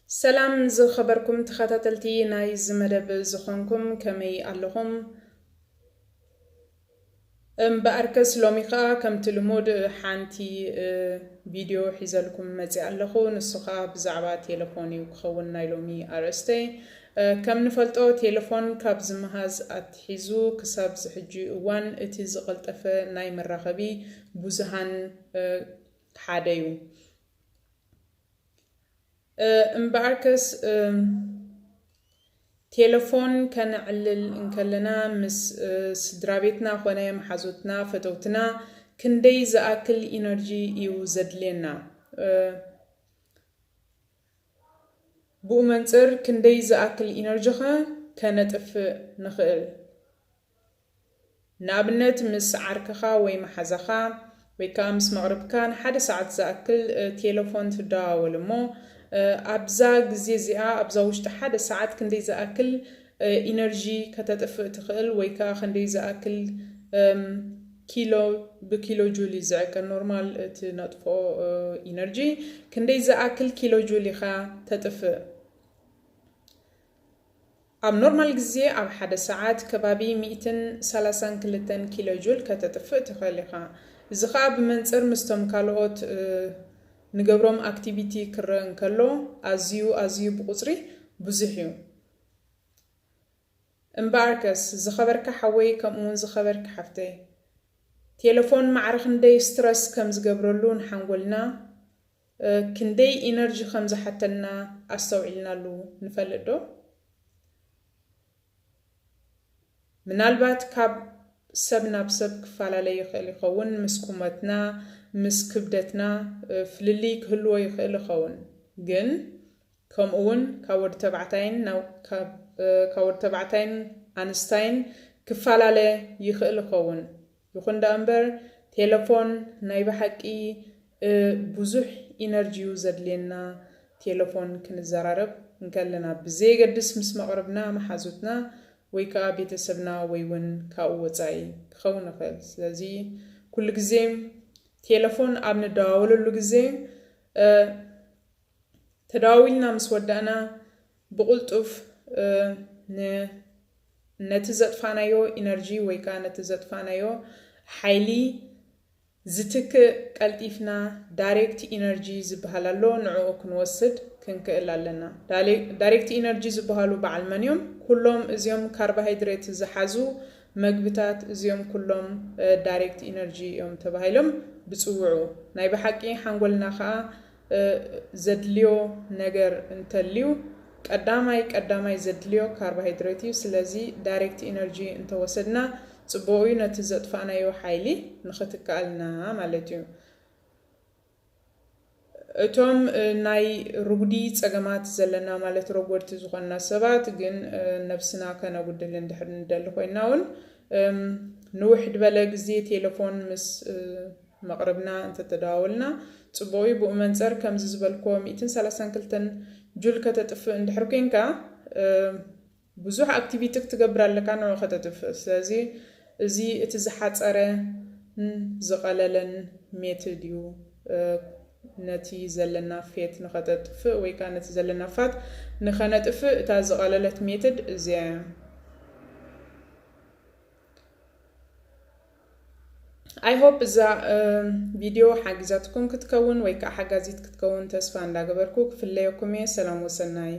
ሰላም ዝኸበርኩም ተኸታተልቲ ናይዚ መደብ ዝኾንኩም፣ ከመይ ኣለኹም? እምበኣርከስ ሎሚ ኸኣ ከምቲ ልሙድ ሓንቲ፣ እ፣ ቪድዮ ሒዘልኩም መጺእ ኣለኹ። ንሱ ኸኣ ብዛዕባ ቴሌፎን እዩ ክኸውን ናይ ሎሚ ኣርእስተይ። እ፣ ከም ንፈልጦ ቴሌፎን ካብ ዝመሃዝ ኣትሒዙ ክሳብ ዝሕጂ እዋን እቲ ዝቐልጠፈ ናይ መራኸቢ ብዙሃን፣ እ፣ ሓደ እዩ። እ፣ እምበኣርከስ፣ እም፣ ቴሌፎን ከነዕልል እንከለና ምስ፣ እ፣ ስድራ ቤትና ኾነ መሓዙትና፣ ፈተውትና ክንደይ ዝኣክል ኢነርጂ እዩ ዘድልየና? እ፣ ብኡ መንጽር ክንደይ ዝኣክል ኢነርጂኸ ከነጥፍእ ንኽእል? ንኣብነት ምስ ዓርክኻ ወይ መሓዛኻ ወይ ከኣ ምስ መቕርብካ ንሓደ ሰዓት ዝኣክል፣ እ፣ ቴሌፎን ትደዋወል እሞ፣ እ፣ ኣብዛ ግዜ እዚኣ፣ ኣብዛ ውሽጢ ሓደ ሰዓት ክንደይ ዝኣክል፣ እ፣ ኢነርጂ ከተጥፍእ ትኽእል ወይ ከኣ ክንደይ ዝኣክል፣ እም፣ ኪሎ፣ ብኪሎ ጁል እዩ ዝዕቀን ኖርማል እቲ ነጥፎ፣ እ፣ ኢነርጂ፣ ክንደይ ዝኣክል ኪሎ ጁል ኢኻ ተጥፍእ? ኣብ ኖርማል ግዜ ኣብ ሓደ ሰዓት ከባቢ ሚእትን ሰላሳን ክልተን ኪሎ ጁል ከተጥፍእ ትኽእል ኢኻ። እዚ ኸኣ ብመንጽር ምስቶም ካልኦት፣ እ፣ ንገብሮም ኣክቲቪቲ ክረአ እንከሎ ኣዝዩ፣ ኣዝዩ ብቁጽሪ ብዙሕ እዩ። እምበኣርከስ ዝኸበርካ ሓወይ ከምኡ እውን ዝኸበርካ ሓፍተይ፣ ቴሌፎን ማዕረ ክንደይ ስትረስ ከም ዝገብረሉ ንሓንጎልና፣ እ፣ ክንደይ ኢነርጂ ከም ዝሓተና ኣስተውዒልናሉ ንፈልጥ ዶ? ምናልባት ካብ ሰብ ናብ ሰብ ክፈላለ ይኽእል ይኸውን፣ ምስ ቁመትና፣ ምስ ክብደትና፣ እ፣ ፍልልይ ክህልዎ ይኽእል ይኸውን። ግን ከምኡ እውን ካብ ወዲ ተባዕታይን ናብ፣ ካብ፣ እ፣ ካብ ወዲ ተባዕታይን ኣንስታይን ክፈላለ ይኽእል ይኸውን። ይኹን ደኣ እምበር ቴሌፎን ናይ ብሓቂ፣ እ፣ ብዙሕ ኢነርጂ እዩ ዘድልየና። ቴሌፎን ክንዘራረብ እንከለና ብዘየገድስ ምስ መቕርብና፣ መሓዙትና ወይ ከኣ ቤተሰብና ወይ እውን ካብኡ ወጻኢ ክኸውን ይኽእል። ስለዚ ኩሉ ግዜ ቴሌፎን ኣብ ንደዋወለሉ ግዜ፣ እ፣ ተደዋዊልና ምስ ወዳእና ብቕልጡፍ፣ እ፣ ን-፣ ነቲ ዘጥፋእናዮ ኢነርጂ ወይ ከኣ ነቲ ዘጥፋእናዮ ሓይሊ ዝትክእ ቀልጢፍና ዳይሬክት ኢነርጂ ዝበሃል ኣሎ፣ ንዕኡ ክንወስድ ክንክእል ኣለና። ዳይሬ-፣ ዳይሬክት ኢነርጂ ዝበሃሉ በዓል መን እዮም? ኩሎም እዚኦም ካርቦሃይድሬት ዝሓዙ መግብታት እዚኦም ኩሎም፣ እ፣ ዳይሬክት ኢነርጂ እዮም ተባሂሎም ብጽውዑ። ናይ ብሓቂ ሓንጎልና ኸኣ፣ እ፣ ዘድልዮ ነገር እንተልዩ ቀዳማይ፣ ቀዳማይ ዘድልዮ ካርቦሃይድሬት እዩ። ስለዚ ዳይሬክት ኢነርጂ እንተወሰድና ጽቡቕ እዩ፣ ነቲ ዘጥፋእናዮ ሓይሊ ንኽትክኣልና ማለት እዩ። እቶም፣ እ፣ ናይ ርጉዲ ጸገማት ዘለና፣ ማለት ረጎድቲ ዝኾንና ሰባት ግን፣ እ፣ ነብስና ከነጉድል እንድሕር ንደሊ ኮይንና እውን፣ እም፣ ንውሕ ዝበለ ግዜ ቴሌፎን ምስ፣ እ፣ መቕርብና እንተተደዋወልና ጽቡቕ እዩ። ብኡ መንጸር ከምዚ ዝበልክዎ ሚእትን ሰላሳን ክልተን ጁል ከተጥፍእ እንድሕር ኮይንካ፣ እ፣ ብዙሕ ኣክቲቪቲ ክትገብር ኣለካ ንዑ ከተጥፍእ። ስለዚ እዚ እቲ ዝሓጸረ ን ዝቐለለን ሜትድ እዩ። እ፣ ነቲ ዘለና ፌት ንኸተጥፍእ ወይ ከኣ ነቲ ዘለና ፋት ንኸነጥፍእ እታ ዝቐለለት ሜትድ እዚኣ እያ። I hope እዛ፣ እ፣ ቪድዮ ሓጊዛትኩም ክትከውን ወይ ከኣ ሓጋዚት ክትከውን ተስፋ እንዳገበርኩ ክፍለየኩም እየ። ሰላም ወሰናይ።